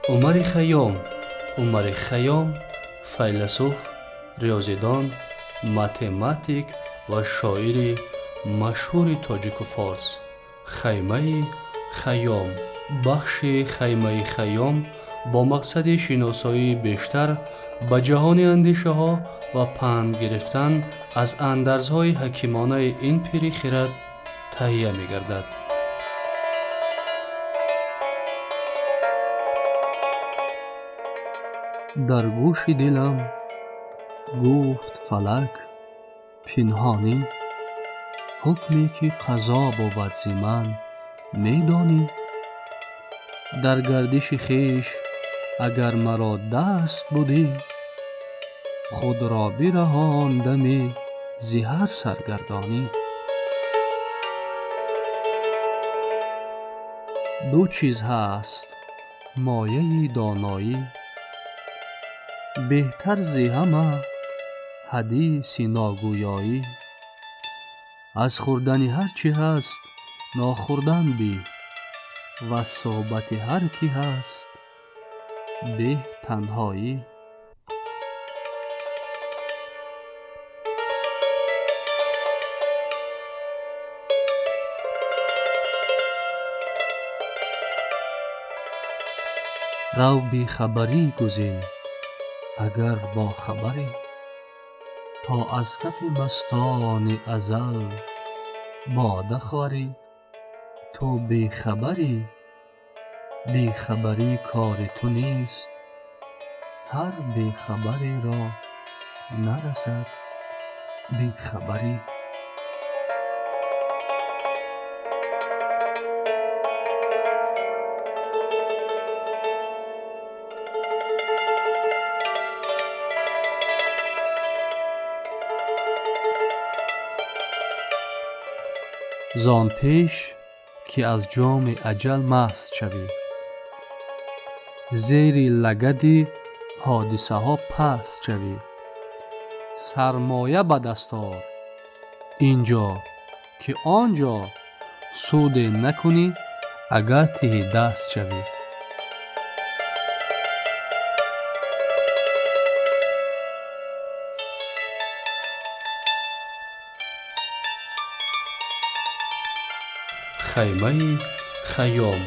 Умари Хайём. Умари Хайём файласуф, риёзидон, математик ва шоири машҳури тоҷику форс. Хаймаи Хайём. Бахши Хаймаи Хайём бо мақсади шиносоии бештар ба ҷаҳони андешаҳо ва панд гирифтан аз андарзҳои ҳакимонаи ин пири хирад таҳия мегардад. Дар гӯши дилам гуфт фалак пинҳонӣ, ҳукме ки қазо бувад зи ман медонӣ. Дар гардиши хеш агар маро даст будӣ, худро бираҳондамӣ зи ҳар саргардонӣ. Ду чиз ҳаст мояи доноӣ, беҳтар зи ҳама ҳадиси ногӯёӣ. Аз хӯрдани ҳар чӣ ҳаст нохӯрдан беҳ, ва суҳбати ҳар кӣ ҳаст беҳ танҳоӣ. Рав бехабарӣ гузин агар бохабарӣ, то аз кафи мастони азал бода хӯрӣ. Ту бехабарӣ, бехабарӣ кори ту нест, ҳар бехабареро нарасад бехабарӣ. Зон пеш ки аз ҷоми аҷал маст шавӣ, зери лагади ҳодисаҳо паст шавӣ. Сармоя ба даст ор ин ҷо ки он ҷо суде накунӣ агар тиҳидаст шавӣ. Хаймаи Хайём.